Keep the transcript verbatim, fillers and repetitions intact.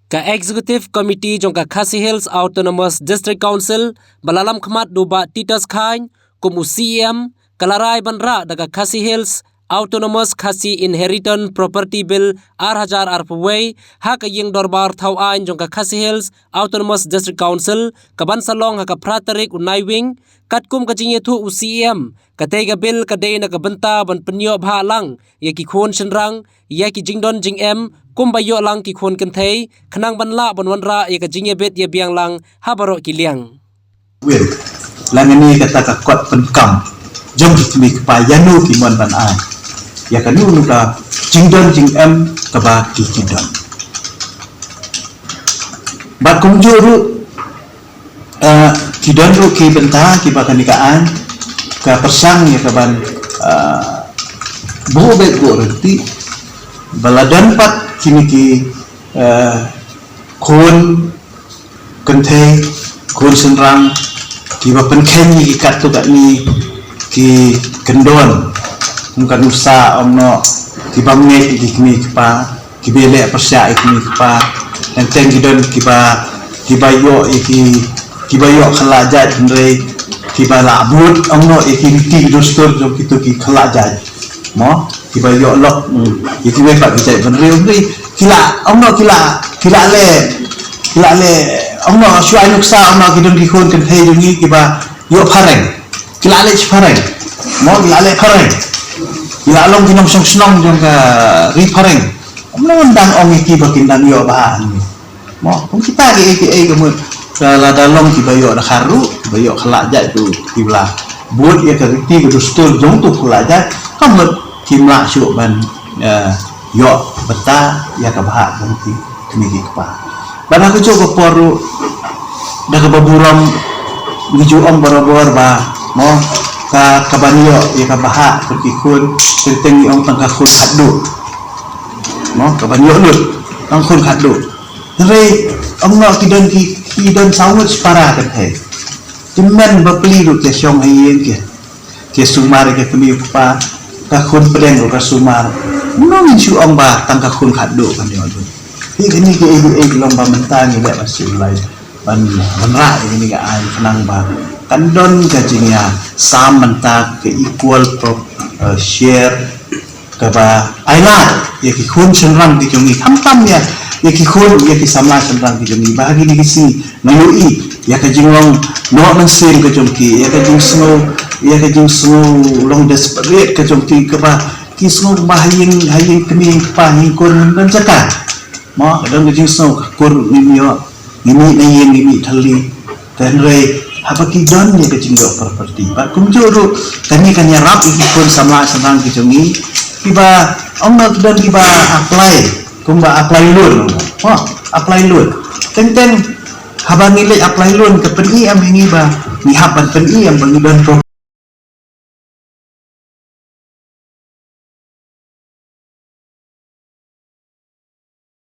Ka Executive Committee jong ka Khasi Hills Autonomous District Council ba la lam khmat da u Bah Titus Chyne kum u C E M, ka la rai ban rah da ka Khasi Hills Autonomous Khasi Inheritance Property Bill ar hajar arphew wei ha ka ïing dorbar thaw aiñ jong ka Khasi Hills Autonomous District Council, ka ban sa long ha ka phra tarik u Naiwieng. Katkum ka jingïathuh u C E M, katei ka bill ka dei na ka bynta ban pynïoh bha lang ïa ki khun shynrang ïa ki jingdon jingem kumba ïoh lang ki khun kynthei, khnang ban lah ban wanrah ïa ka jingïabit ïabiang lang ha baroh ki liang. Win, la ngani kata ka kot pynkam jong ki kmie kpa ïa no ki mon ban ai ïa kano kano ka jingdon jingem kaba ki ki don. Bad kumjuh ruh, eh, ki don ruh ki bynta kiba kane ka aiñ ka pyrshang ïa ka ban, eh, buh beit buh rynti ba la don pat kine ki, eh, khun kynthei, khun shynrang kiba pynkheiñ ïa ki katto katne ki kyndon. Kum ka nusa ong noh, kiba ngeit ïa ki kmie kpa, kiba leh pyrshah ïa ki kmie kpa. Teng teng ki don kiba, kiba ïoh ïa ki, kiba ïoh khlajait hynrei kiba la bud ong noh ïa ki riti ki dustur jong kito ki khlajait. Mo, kiba ïoh lok, mm, ïa kiwei pat ki jait bynriew hynrei ki la, ong noh ki la, ki la leh, ki la leh, ong noh shu ai nuksa, ong noh ki don ki khun kynthei jong ngi kiba ïoh phareng. Ki la leh phareng. Mo, ki la leh phareng. Ki la long ki nongshong shnong jong ka ri phareng. Ong noh dang ong ïa kiba kin dang ïoh bha. Mo, kum kita kiei kiei ka mut, ka lada long kiba ïoh dkhar ruh, kiba ïoh khlajait ruh, kiba la bud ïa ka riti ka dustur jong uto u khlajait, ka mut kim lah shuh ban, eh, ïoh bynta ïa ka bhah jong ki kmie ki kpa. Bad ha kajuh ka por ruh, da kaba burom ngi ju ong barabor ba, mo, ka, ka ban ïoh ïa ka bhah jong ki khun, teng teng ngi ong tang ka khun khatduh. Mo, ka ban ïoh lut tang khun khatduh. Hynrei ong noh ki don ki, ki don saw ngut shipara kynthei. Kynmen bapli ruh ki shong ha ïing ki, ki sumar ïa ka kmie u kpa, ka khun pdeng ruh ka sumar. Kumno ngin shu ong ba tang ka khun khatduh kan ïoh lut. Te kine kiei kiei ki long ba mynta ngi leh ban shu lai ban, ban rah ïa kine ki aiñ khnang ba kan don ka jingïasam bynta, ka equal pro-, eh, share kaba ai lad ïa ki khun shynrang ki jong ngi, khamtam ïa, ïa ki khun, ïa ki samla shynrang ki jong ngi, ba ha kine ki sngi nga ïohi ïa ka jinglong noh mynsiem ka jong ki, ïa ka jingsngew, ïa ka jingsngew long desperate ka jong ki, kaba ki sngew ba ha ïing, ha ïing kmie kpa, ha ïing kur ngim don jaka. Mo, ka don ka jingsngew ka kur ngim ïoh, ngi mih na ïing, ngi mih thylli. Te hynrei haba ki don ïa ka jingïoh property, bad kumjuh ruh kane kan ïarap ïa ki khun samla shynrang ki jong ngi kiba, ong noh ki don kiba apply, kumba apply loan. Oh, apply loan. Teng teng haba ngi leit apply loan ka pyni em ïa ngi ba ngi hap ban pyni em ba ngi don property.